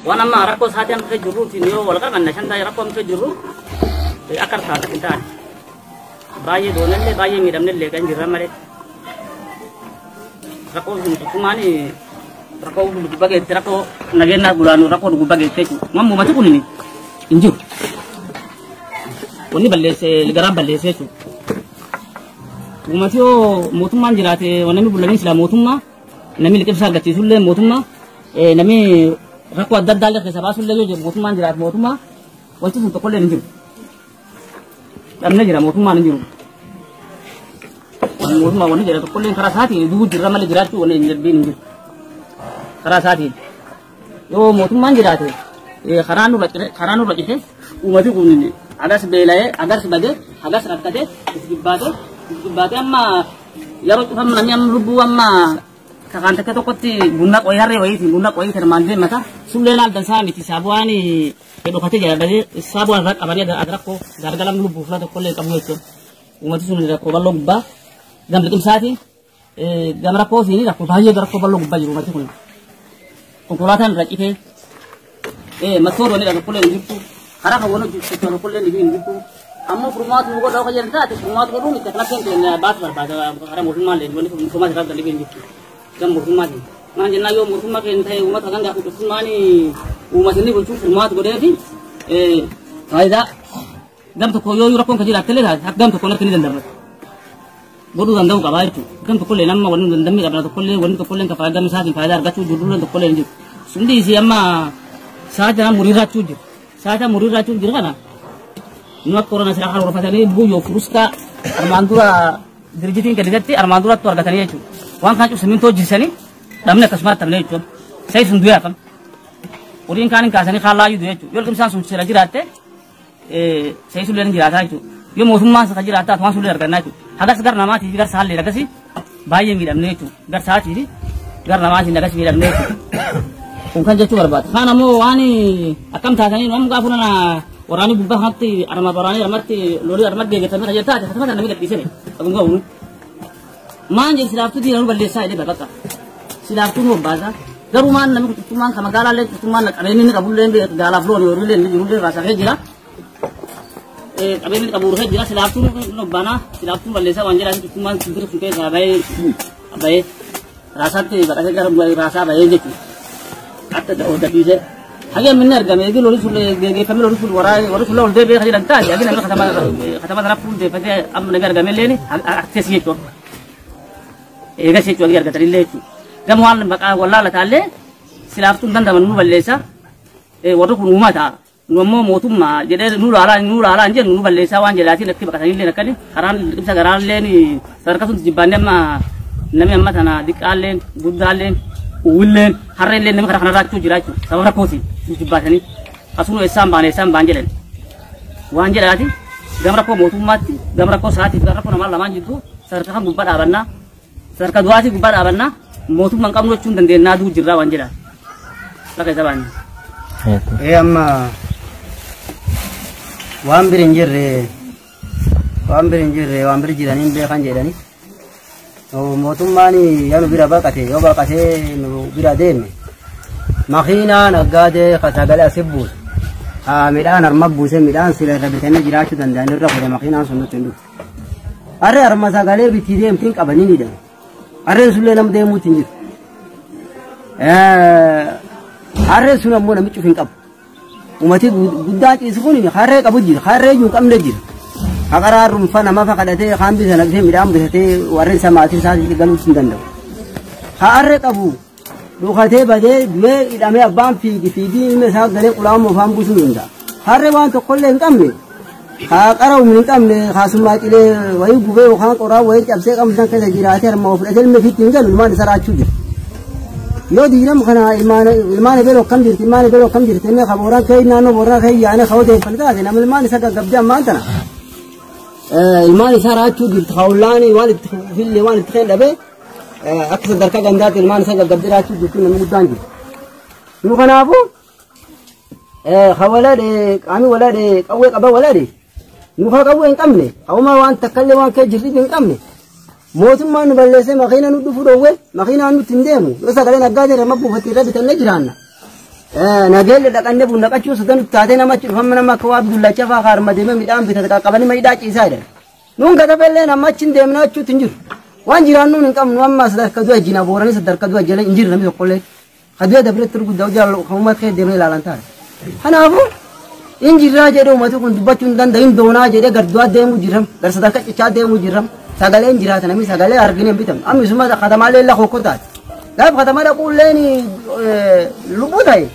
Waan amma rakkoo isaatii amma jirruutiin yoo wal qabanna shan taa'ee rakkoo amma jirru akka harkaa hin taane. Baay'ee doonallee baay'ee miidhamnellee kan jirra malee. Rakkoo sun tokkummaan rakkoo gubbaa geette rakkoo nageenya gulaanu rakkoo gubbaa geette jechuudha. Waan uummati kun hin jiru. Wanni balleesse garaan balleesse jechuudha. Uummati yoo mootummaan jiraate namni bulanii silaa mootummaa namni liqimsa argachiisullee mootummaa namni rakkoo adda addaa illee keessa baasullee yoo jiru mootummaan jiraate mootummaa wanti sun tokkollee hin jiru. Dhabnee jira mootummaan hin jiru. Mootummaa wanni jira tokkollee karaa isaatiin du'uu jirra malee jiraachuu wanni hin darbiin hin jiru. Karaa isaatiin yoo mootummaan jiraate karaa nurra cite uummati kun agas beela'ee agas badee agas rakkatee isgibbaatee amma yeroo cufamu namni amma lubbuu amma kakaan takka tokkotti bunna qoyii harree wayiitiin bunna qoyii termaan deemata sullee laal dansaa miti saabu'aan dhokatee jira badee saabu'aan irra qabanii rakkoo gargalam lubbuu fula tokkollee qabu jechuudha. Uummati sun rakkoo bal'oo gubbaa gam liqimsaatiin gam rakkootiin rakkoo baay'ee rakkoo bal'oo gubbaa jiru uummati kun. Konkolaataan irra citee mattoon wani tokkollee hin jirtu karaa kan wani hojjetu tokkollee hin jirtu. Ammoo furmaatu godhaa akka jedhan taate furmaatu godhuun itti akkanatti hin baatu barbaada karaa mootummaa illee wanni mootummaa irraa dalagee hin jirtu. Gam mootummaatiin. Maan jennaan yoo mootummaa keenya ta'e uummata kan gaafa mootummaan uummata inni bulchuu furmaatu godheefi faayidaa gam tokko yoo rakkoon kan jiraatte illee taate gam tokko akka inni dandamatu. Godhuu danda'u qabaa jechuudha. Gam tokkollee nama wanni dandamni qabna tokkollee wanni tokkollee kan faayidaa isaatiin faayidaa argachuu jirullee tokkollee hin jiru. Sundi isii amma sa'aatii muriirraachuu jiru. Sa'aatii muriirraachuu jiru kana nu akka qorana sira kan horfatanii buyyoo furuskaa armaan dura dirjitiin gaditti armaan duratti argatanii jechuudha. Waan kaan cuf simintoo jirsanii dhabne akkasumas dhabne jechuudha. Sayi sun du'ee hafan. Horiin kaan hin kaasanii kaan laayyuu du'e jechuudha. Yoo ilkaan sun sira jiraatte sayi sun illee jiraataa jechuudha. Yoo mootummaan isa jiraata waan sun illee argannaa jechuudha. Hagas gar namaatii fi gar saallee akkasii baay'ee miidhamne jechuudha. Gar sa'aatii fi gar namaatiin akkasii miidhamne jechuudha. Kun kan jechuu barbaada. Kaan ammoo waan akkam taatanii waan gaafa nana waraanni gubbaa kanatti arma waraanni armatti lolii armatti geeggeeffamee kan jirtaate akkasuma namni gadhiisanii akkuma ga'uun. Maan jedhu silaaftuu diina nu balleessaa jedhee bakka. Silaaftuu nu obbaasa. Garuu maan namni kutumaan kan magaalaallee kutumaan qabeenyi inni qabullee gaalaaf loon horiillee inni jirullee raasafee jira. Qabeenyi qabu urfee jira silaaftuu nu obbaanaa silaaftuu balleessaa waan jedhaa kutumaan bira sun keessaa bahee bahee raasaatti baqatee gara raasaa bahee jechuudha. Akka gadhiisee. Hagee minni argame eegi lolii sun geeffamee lolii sun warri sun ol deebi'ee kan jedhan taate hagee namni katama sana fuuldeeffatee amma namni argame illee akteessi jechuudha. Eegas jechuudha hagee argatan illee jechuudha. Gama waan maqaa wallaala taallee silaaftuun dandaman nu balleessa warri kun uumaa ta'a. Nu ammoo mootummaa jedhee nu laalaa hin jennu nu balleessaa waan jedhaatiin akka baqatanii illee akkani karaan ibsa garaallee sadarkaa sun jibbaannee amma namni amma tana diqqaallee guddaallee uwwilleen harreellee namni karaa kanarraa jira jechuudha. Sababa rakkootiin jibbaatanii asuma eessaan baane eessaan baan jedhan. Waan jedhaati gama rakkoo mootummaatti gama rakkoo sa'aatiif gama rakkoo namaa lamaan jirtu sadarkaa kan gubbaa dhaabannaa sadarkaa du'aatii gubbaa dhaabannaa mootummaan qabnu jechuun dandeenyaa duu jirraa waan jedha. Bakka isa baanne. Amma waan bira hin jirre waan bira hin jirre waan bira jiraniin beekan jedhani. Mootummaan yaa nu bira baqate yoo baqatee nu bira deeme makiinaa naggaadee sagalee asii buuse midhaan harma buuse midhaan sila irra bitanii jiraachuu danda'an irra fuudhe makiinaan sun nutti hin dhufu. Harree harma sagalee bitii deemtiin qabanii ni deemu. Harreen sunillee nama deemuutti hin jiru. Harreen sun ammoo namichi of hin qabu. Uummati guddaa ciisu kun harree qabu jira harree iyyuu hin qabne jira. Haqaraa ruunfa nama fakkaatee kaan bisa naqsee midhaan bitatee warreen isaa maatii isaa galuu hin danda'u. Harree qabu dhukatee badee du'ee hidhamee abbaan fiigi fiigii ilma isaa galee qulaama ofaan buusuu danda'a. Harree waan tokkollee hin qabne haqara humni hin qabne haasummaa cilee wayii gubee yookaan qoraa wayii cabsee qabnu san keessa jiraatee harma of fudhatee ilma ofiitti hin galu ilmaan isa raachuu jira. Yoo diinam kana ilmaan ebeloo akkam jirti ilmaan ebeloo akkam jirti inni ka booraan kee naannoo booraan kee yaa'anii ka odeeffan taate nama ilmaan isa gaggabdee ammaan tana. Ilmaan isaa raachuu jirti hawlaan waan itti fillee waan itti dhabee akka sadarkaa gandaatti ilmaan isaa gaggabdee raachuu jirti namni guddaan jiru. Nu kanaafuu hawalaadhe qaamni walaadhe qawwee qaba walaadhe nu haa qawwee hin qabne hawuma waan takkallee waan kee jirri hin qabne mootummaan nu balleessee makiina nu dhufu dhoowwe makiinaan nutti hin deemu yoo sagalee naggaa jira amma buufattee irra bitannee jiraanna. Nageelle dhaqannee buna naqachuu sodan taatee nama achi dhufan nama akka waa dullacha fa'aa harma deemee midhaan bitate qaqqabanii maidhaa ciisaa jedhan. Nuun gadabellee nama achi hin deemnee achuutti hin jiru. Waan jiraannuun hin qabnu amma sadarkaa du'a jina booranii sadarkaa du'a jala hin jiru namni tokkollee. Kadu'a dabiretti guddaa hojii kan uummata kee deemee ilaalan taate. Kanaafuu in jirraa jedhee uummati kun dubbachuu hin danda'in doonaa jedhee gardu'aa deemuu jirram gar sadarkaa cichaa deemuu jirram sagaleen jiraata namni sagalee argine hin bitamu. Amma isuma katamaallee lafa hokkoo taate. Gaafa katamaa dhaquulleen lubbuu ta'e.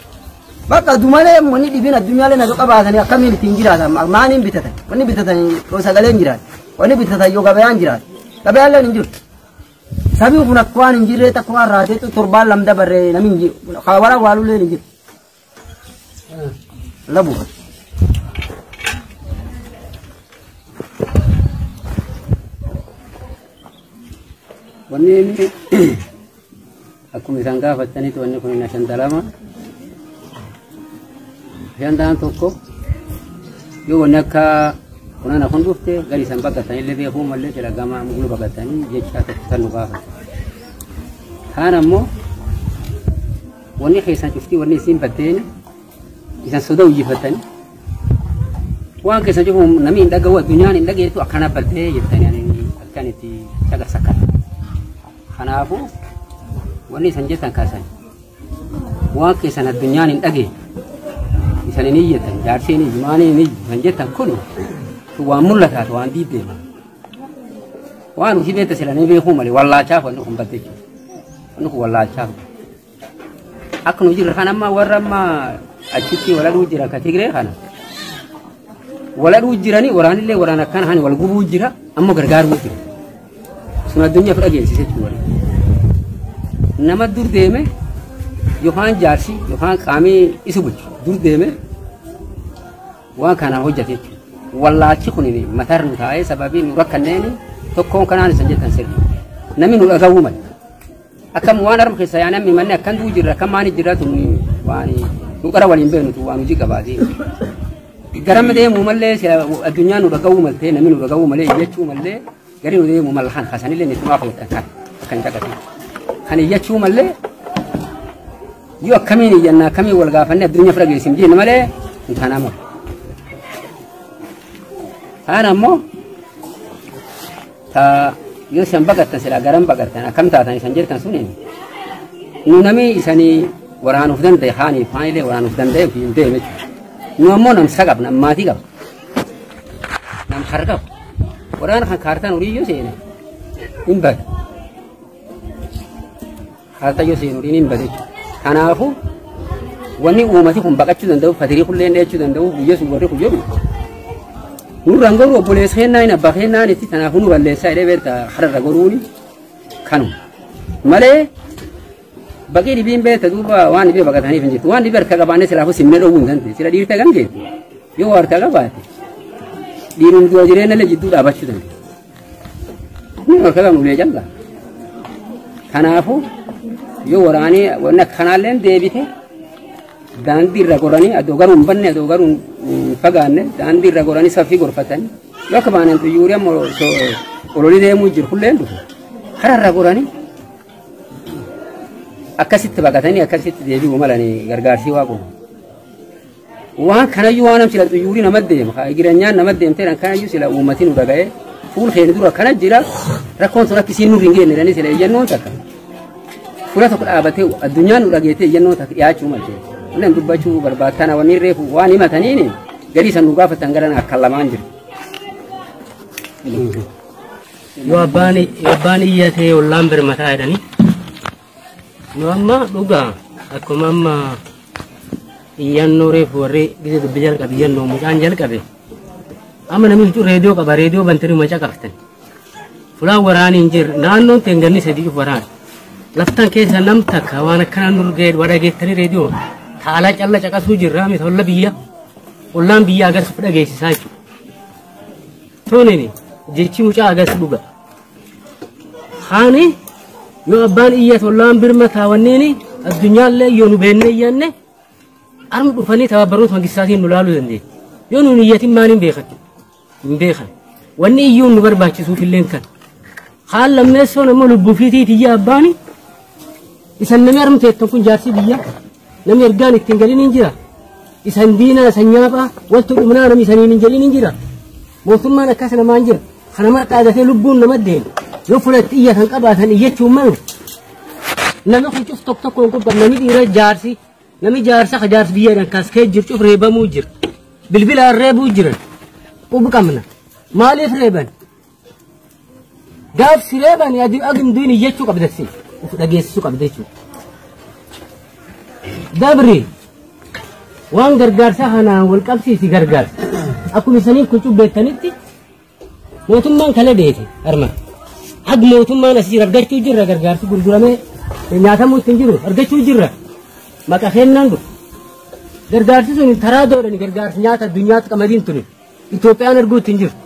Bakka dumalee wanni dhibiin addunyaalee na qabaatanii akkamiin ittiin jiraatan maaniin bitatan wanni bitatan yoo sagaleen jiraate wanni bitatan yoo gabayaan jiraate gabayaalleen hin jirtu. Sabii kun akka waan hin jirree takka waan raateetu torbaan lamda barree namni hin jiru wara waalullee hin jiru. Labu. Wanni inni akkuma isaan gaafatanitti wanni kun ashantalama. Ashantaan tokko yoo wanni akka kunana kun dhufte gadi isaan baqatanii illee beekuu malee sila gama muglu baqatanii jecha tokko san nu gaafatu. Kaan ammoo wanni keessan cuftii wanni isiin batteen isan soda hojjifatanii waan keessan cufu namni hin dhaga'u addunyaan hin dhageettu akkana baddee jettanii akkan itti caqasakkan. Kanaafuu wanni isan jettan kaasan waan keessan addunyaan hin dhagee isan hin iyyatan jaarsiin ijmaanii hin iyyu jettan kun waan mul'ataatu waan diiddeema. Waan hojii beekta silanii beekuu malee wallaachaaf wanni kun badde jechuudha. Wanni kun wallaachaaf. Akka nu jirra kan amma warra amma achitti waladhuu jira ka Tigree kana. Waladhuu jiranii waraanillee waraan akkana hani wal gubuu jira ammoo gargaaruu jira. Sun addunyaaf dhageessise jechuudha. Nama dur deeme yookaan jaarsi yookaan qaamii isa bulchu dur deeme waan kana hojjate jechuudha. Wallaachi kun matarra nu taa'ee sababii nu rakkanneen tokkoon kanaan isan jettan sirri. Namni nu dhaga'uu malee. Akkam waan harma keessa yaa namni manni akkan duu jirra akkam maani jirra tun waan nu qara waliin beeknu tun waan hojii qabaatee. Garam deemuu malee addunyaan nu dhaga'uu maltee namni nu dhaga'uu malee iyyachuu malee gari nu deemuu mala kan kasanillee ni tumaa fayyaddan kan akkan caqasan. Kan iyyachuu malee yoo akkamiin iyyanna akkamiin wal gaafanne addunyaa fira geessin jenne malee hin taanaa malu. Kaan ammoo ta yoo isan baqattan silaa garam baqattan akkam taatan isan jettan suniin nu nami isanii waraanuuf danda'e haaniif haanilee waraanuuf danda'e ofii hin deeme jechuudha. Nu ammoo namsa qaba nam maatii qaba nam har qaba waraana kan kaartaan horii yoo seene hin badu. Kaartaa yoo seene horiin hin badu jechuudha. Kanaafuu wanni uummati kun baqachuu danda'u fatirii kulleen dheechuu danda'u guyyaa sun warri kun jedhu nurraan garuu obboleessa kennaa hin abbaa kennaan itti kanaafuu nu balleessaa jedhee beekta hararra goruuni kanuma malee baqii dhibiin beekta duuba waan dhibee baqataniif hin jirtu waan dhibee harka qabaannee silaafuu simnee dhowwuu hin dandeenye sila dhiirta gam geettu yoo harka qabaate dhiiruun du'a jireenya illee jidduu dhaabachuu dandeenya. Inni harka qabnu ulee jalla. Kanaafuu yoo waraanii wanni akkanaallee deebite daandii irra goranii adoo garuu hin banne adoo garuu hin fagaanne daandii irra goranii saffii gorfatanii yoo akka baanaan xiyyoorri ammoo ololii deemuu jiru kulleen dhufu karaa irra goranii akkasitti baqatanii akkasitti deebi'uu malanii gargaarsii waaqu. Waan kanayyuu waan sila xiyyoorri nama deema giranyaan nama deemtee kanayyuu sila uummatiin nu dhaga'ee fuul keenya dura kana jira rakkoon sun akkasiin nurri hin geenne jedhanii sila iyyannoon takka. Fuula tokko dhaabatee addunyaan nu dhageetee iyyannoon takka dhiyaachuu malte. Wannan dubbachuu barbaadtana wanni reefu waan himataniin gadi san nu gaafatan garan akka lamaan jiru. Yoo abbaan iyyatee ollaan birmataa jedhanii nu amma dhugaa akkuma amma iyyannoo reefu warri gisa dubbi jalqabe iyyannoo mucaan jalqabe amma namni huccuu reediyoo qaba reediyoo bantanii maca qabtan fulaan waraanii hin jirre naannoon teenganni sadii cufu waraana laftan keessa nam takka waan akkanaa nur ga'e wadhageettanii reediyoo taalaa calla caqasuu jirra miti olla biyya ollaan biyya agarsiif dhageessisaa jechuudha. Toonini jechi mucaa agarsi dhuga. Haani yoo abbaan iyyate ollaan birmataa wanneeni addunyaallee yoo nu beenne iyyanne armi dhufanii tabaabbaroota mangistaatiin nu laaluu dandeenya. Yoo nuun iyyatin maaliin beekan? Hin beekan. Wanni iyyuun nu barbaachisuuf illeen kan. Haan lammeessoon ammoo lubbuu fiitiiti iyya abbaani isan namni armi teettan kun jaarsi biyya Namni ergaan ittiin galin hin jira. Isan diinaa isan nyaaphaa waltu dhumnaa namni isaniin hin jalin hin jira. Mootummaan akkas namaan jira. Kanama dhaadatee lubbuun nama deema. Yoo fulatti iyyatan qabaatan iyyachuun malu. Namni kun cuf tokko tokkoon qophaa'u namni dhiira jaarsi namni jaarsa ka jaarsi biyyaadhaan kaskee jiru cuf reebamuu jira. Bilbilaan reebuu jiran. Qubu qabna. Maaliif reeban? Gaaf si reeban agim duun iyyachuu qabda si. Uf dhageessisuu qabda jechuudha. Dabri waan gargaarsa kanaan wal qabsiisi gargaarsa. Akkuma isaniin kun cubbeettanitti mootummaan kala deete arma. Ag mootummaan asii argachuu jirra gargaarsi gurguramee nyaatamuu ittiin jiru argachuu jirra. Maqa kennaan dhufu. Gargaarsi sun taraa doodhani gargaarsi nyaata addunyaatti qamadiin tuni. Itoophiyaan arguu ittiin jirtu.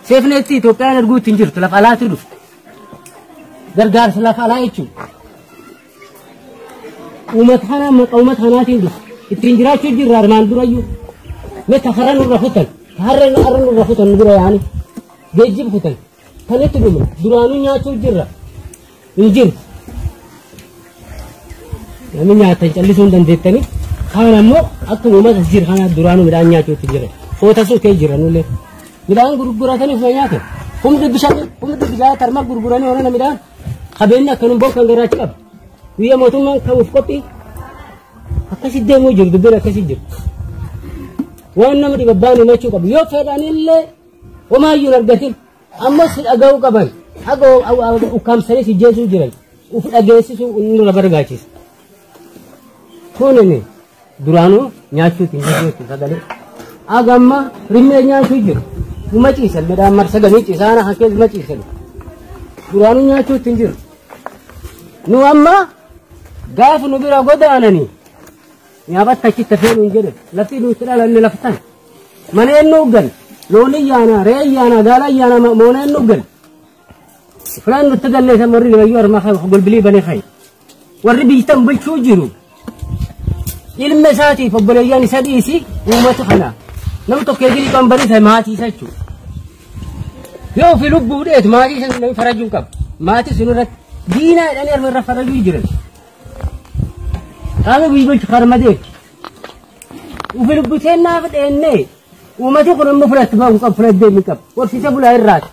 Seefneetti Itoophiyaan arguu ittiin jirtu lafa alaatti dhufte. Gargaarsa lafa alaa jechuudha. Uummata kanaa maqa uummata kanaatiin dhufu. Ittiin jiraachuu jirra armaan durayyuu. Mee tafarra nurra futan. Harreen harra nurra futan nu bira yaani. Geejjiba futan. Kan itti dhumne duraanuu nyaachuu jirra. Hin jiru. Namni nyaatan callisuu hin dandeettanii. Kaan ammoo akkuma uummata jira kana duraanuu midhaan nyaachuutti jira. Foota sun kee jira nullee. Midhaan gurguratanii ofuma nyaatan. Humni bishaan humni bishaan tarma gurguranii horana midhaan. Qabeenyi akkanuma bokkaan garaachi qaba. Guyyaa mootummaan ka'uuf qophii akkasi deemuu jiru dubbiin akkasi jiru. Waan nama dhibabbaan himachuu qabu yoo fedhanillee homaayyuu hin argatin ammoo si dhaga'uu qaban haga ukkaamsanii si jeesuu jiran uf dhageessisuu nurra barbaachisa. Kunini duraanuu nyaachuutiin jechuutti sagalee. Aga amma rimmee nyaachuu jiru. Uma ciisan midhaan marsa gamii ciisaana kan keessa uma ciisan. Duraanuu nyaachuutti hin jiru. Nu amma gaafa nu bira godaananii nyaabatti achitti feenu hin jedhan lafti nuti dhalanne laftan mana eenyu hoggan loon iyyaana re'ee iyyaana gaala iyyaana moona eenyu hoggan filaan nutti galleessan warri libayyuu armaa golbilii banee fa'i warri biyyattan bulchuu jiru ilma isaatiif obboleeyyan isa dhiisi uummata kana nam tokko eegilii qanbarii ta'e maatii isa jechuudha. Yoo ofii lubbuu dheetu maatii isa namni farajuu hin qabu maatii sun irratti diinaa jedhanii arma irra farajuu jiran. Qaama biyyi bulchu karmadee ufi lubbuteen naaf dheennee uummati kun immoo fudhatti ba'u qabu fudhatti deemuu qabu horsiisa bulaa irraati.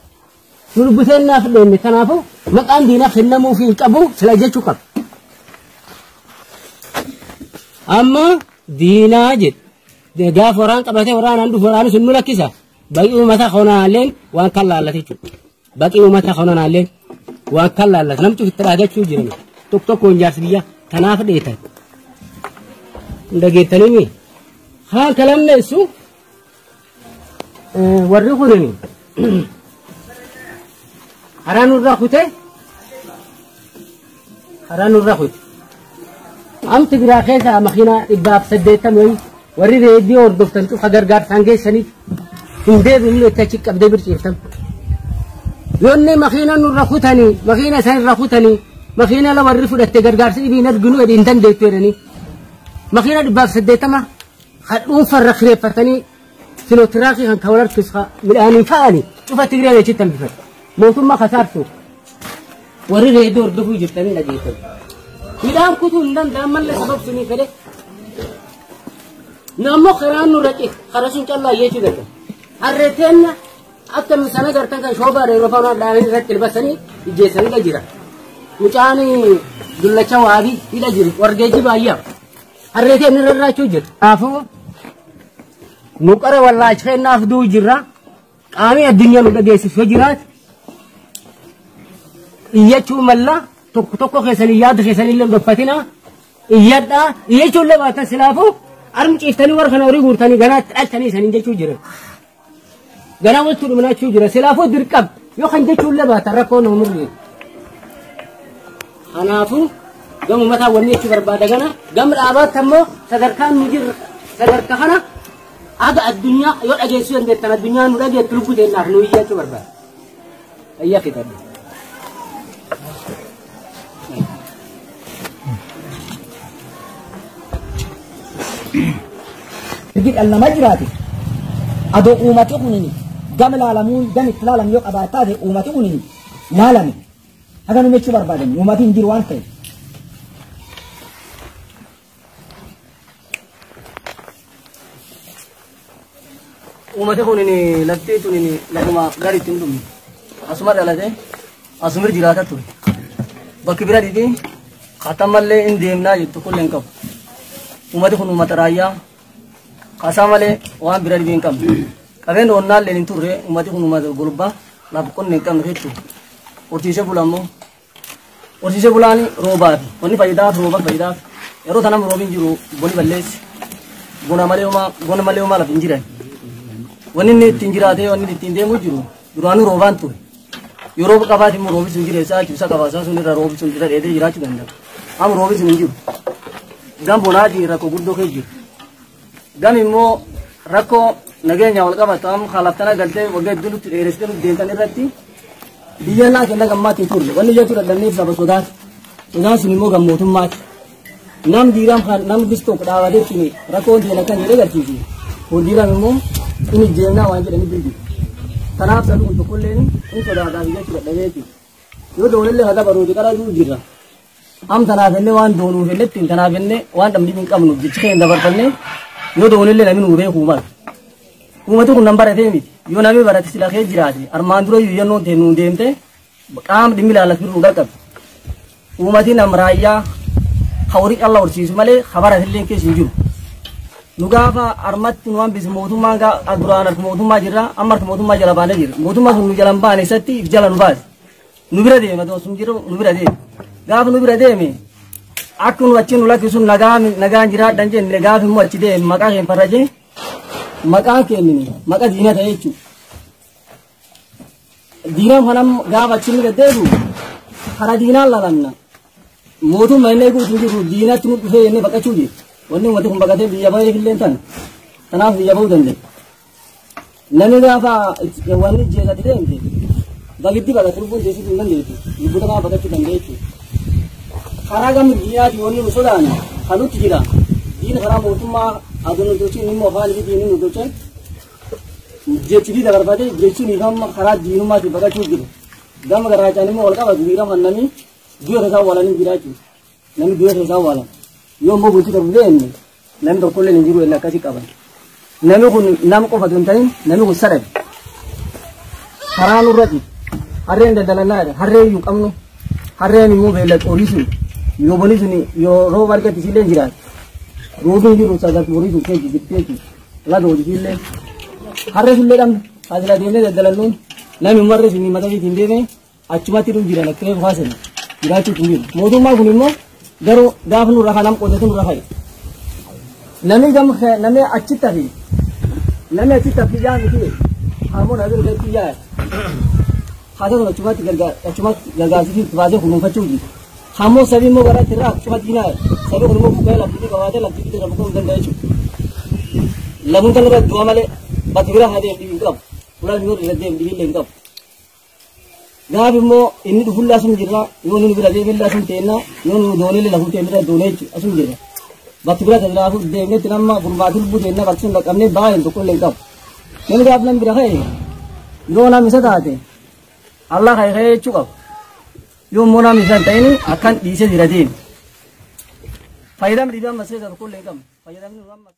Nu lubbuteen naaf dheenne kanaafuu maqaan diinaa kennamuufii hin qabu sila jechuu qaba. Amma diinaa jedhe gaafa waraan qabatee waraanaan dhufu waraanni sun nu lakkisa. Baqii uummata kanaalleen waan kan laallate jechuudha. Baqii uummata kanaalleen waan kan laallate namni itti dhaagachuu jiran tokko tokkoon jaarsi biyyaa kanaaf dheetan. Dhageettanii haan kalammeessu warri kunini karaa nurra kute karaa nurra kute. Amti biraa keessa makiinaa 180 wayii warri reediyoo hordoftan cufa gargaarsaan geessaniif hin deebifne itti achi qabdee birciiftan. Yoonni makiina nurra kutanii makiina isaan irra kutanii makiina la warri fudhatte gargaarsa dhibiin arginu jedhi hin dandeettu jedhanii. Makiina 180 kan dhuunfarra kireeffatanii sinotiraakii kan kawal harkisu midhaaniin fa'anii cufa Tigree achitti hambifatan. Mootummaa kasaarsu warri reediyoo hordofuu jirtanii dhageessan. Midhaan kutuu hin danda'an mallee sababsinii fedhe. Nammoo karaan nurra cite karaa sun callaa jechuu danda'a. Harreeteenna akka sana gartan kan shoobaa yeroo faana dhaanii irratti ilbasanii ijjeessanii jira. Mucaan dullacha waabii hidha jiru wargeejji baay'ee. Harreeteen irra irraachuu jira. Kanaafuu nu qara wallaalchifeennaaf du'u jirra. Qaamni addunyaa nu dhageessisu yoo jiraate iyyachuu malla tokko tokko keessanii yaada keessanii illee dhoffatina iyyadhaa iyyachuu illee baatan silaafuu armi ciiftanii warra kana horii guurtanii ganaatti dhaltanii isaniin jechuu jiran. Ganaa walitti dhumanachuu jira silaafuu dirqam yoo kan jechuu illee baatan rakkoo nu murri. Kanaafuu gama mataa wanni jechuu barbaada gana gama dhaabaatti ammoo sadarkaan nu jirra sadarkaa kana aga addunyaa yoo dhageessuu dandeettan addunyaa nu dhageettu lubbuu teenyaaf nu iyyachuu barbaada. Ayyaa fitadha. Mirgi dhala namaa jiraate adoo uummati kunini gama laalamuu gama itti laalamu yoo qabaataate uummati kunini laalame haga nu jechuu barbaadan uummati hin jiru waan ta'eef. Uummati kun lafti tun lafuma gadi ittiin dhumne. Asuma dhalate asumir jiraata ture. Bakki bira dhibee katamallee hin deemnaa jettu kullee hin qabu. Uummati kun uummata raayyaa kasaa malee waan bira dhibee hin qabne. Qabeen onnaallee hin turre uummati kun uummata golbaa lafa qonna hin qabne jechuudha. Horsiisee bulaa immoo horsiisee bulaan roobaaf wanni faayidaaf rooba faayidaaf yeroo tanam roobiin jiru boni balleessi bona malee homaa bona malee homaa lafa hin jiran. Wanni inni ittiin jiraatee wanni inni ittiin deemu jiru duraanuu roobaan ture. Yeroo qabaate immoo roobi sun jira isaa ibsa qabaasaa sun irra roobi sun irra dheedee jiraachuu danda'a. Amma roobi sun hin jiru. Gam bonaatiin rakkoo guddoo keessa jiru. Gam immoo rakkoo nageenya wal qabatu amma kalaftana galtee waggaa hedduu nutti dheeressitee nutti deemtan irratti biyya naa kenna gammaatti hin turre. Wanni jechuu dadhabneef saba sodaati. Sodaan sun immoo gammootummaati. Nam diiram kan nam bis tokko dhaabatee ittiin rakkoon ta'e akkan jedhee galchiisi. Kun diiram immoo inni jeemnaa waan jedhanii bilbilu. Kanaaf sabni kun tokkolleen hin sodaataaf jechuu dadhabee jechuudha. Yoo doonillee haa dabaruuti qara jiru jirra. Am tanaaf illee waan doonuuf illee ittiin tanaaf illee waan dhabni hin qabnu jechi keenya dabarfannee yoo doonillee namni nu beekuu mala. Uummati kun nan baratee miti. Yoo namni barate sila kee jiraate armaan dura iyyuu ta'e nuun deemte qaama dhimmi ilaallatu biroo qaqqabe. Uummati nam raayyaa horii callaa horsiisu malee habarate illee keessa hin jiru. Nu gaafa armatti nu hambise mootummaan duraan harka mootummaa jirra amma harka mootummaa jala baanee jirra. Mootummaa sun nu jala hin baane isatti if jala nu baase. Nu bira deema sun jiru nu bira deema. Gaafa nu bira deeme akka nu achi nu lakkisuun nagaan jiraadhan jenne gaafa immoo achi deeme maqaa keenya farrajee maqaan kennine maqaa diinaa ta'e jechuudha. Diinaan kanam gaafa achi nu deddeebi'u karaa diinaan lalanna. Mootummaa inni eeguutu jiru diinatti nu dhufee jennee baqachuu jiru. Wanni uummati kun baqatee biyya bahee illee tan. Kanaaf biyya bahuu danda'e. Namni gaafa wanni jeesatti deemte bagitti baqate lubbuun teessisuu hin dandeettu. Lubbuu kanaa baqachuu danda'e jechuudha. Karaa gama diinaati wanni nu sodaannu kanutti jira. Diina karaa mootummaa aduun nu tolchee inni immoo afaan ifii diinii nu tolchee jechi dabarfatee jechuun ifamma karaa diinummaatiin baqachuu jiru. Gama garaachaan immoo wal qabatu dhiira kan namni du'a keessaa walanii jira jechuudha. Namni du'a keessaa walan. Yoo immoo bultii tokko deemne namni tokkollee hin jiru inni akkasii qaban. Namni kun nama qofa osoo hin ta'in namni kun sadhabe. Karaa nurra jiru. Harreen daldalannaa jedha. Harree iyyuu qabnu. Harreen immoo beellad horii sun yoo boni sun yoo rooba argatti isillee jiraate. Roobiin jiru sagaltu horii sun keessa jirti jechuudha. Laga hojii illee. Harree sullee qabnu. Asirra deemnee daldalannuun namni warri sun mataa isaatiin deemee achumatti dhufu jiran akka reefu haasan jiraachuu hin jiru. Mootummaan kun immoo garuu gaafa nurra kanam qotatu nurra fa'i. Namni gam namni achitti hafi namni achitti hafi yaa miti harmoon hafi irratti yaa haasa sun achumatti achumatti gargaarsiisuu itti baasee kunuunfachuu jiru. Hammoo sabii immoo gara itti irraa achumatti diinaa sabii kun immoo buqqee lafti qabaatee lafti irra buqqee hin danda'e jechuudha. Lamuun kan irra du'a malee bakki biraa haa deemu dhibii hin qabu. Ulaan yoo irra deemu dhibii illee hin qabu. Gaaf immoo inni dhufullaa sun jirra yoo nu bira deemillaa sun teennaa yoo nu doonillee lafuu teennirra doonee jechuudha asum jirra. Bakki bira tajaajila deemnetti nama gurmaatii lubbuu teennaa bakki sun dhaqqabnee baay'een tokko illee hin qabu. Namni gaaf namni bira ka'e yoo namni isa taate Allah ka'e ka'ee jechuu qabu. Yoo immoo namni isa hin ta'in akkan dhiisee jira deemi. Fayyadamni dhibee amma seera tokko illee hin qabnu. Fayyadamni amma.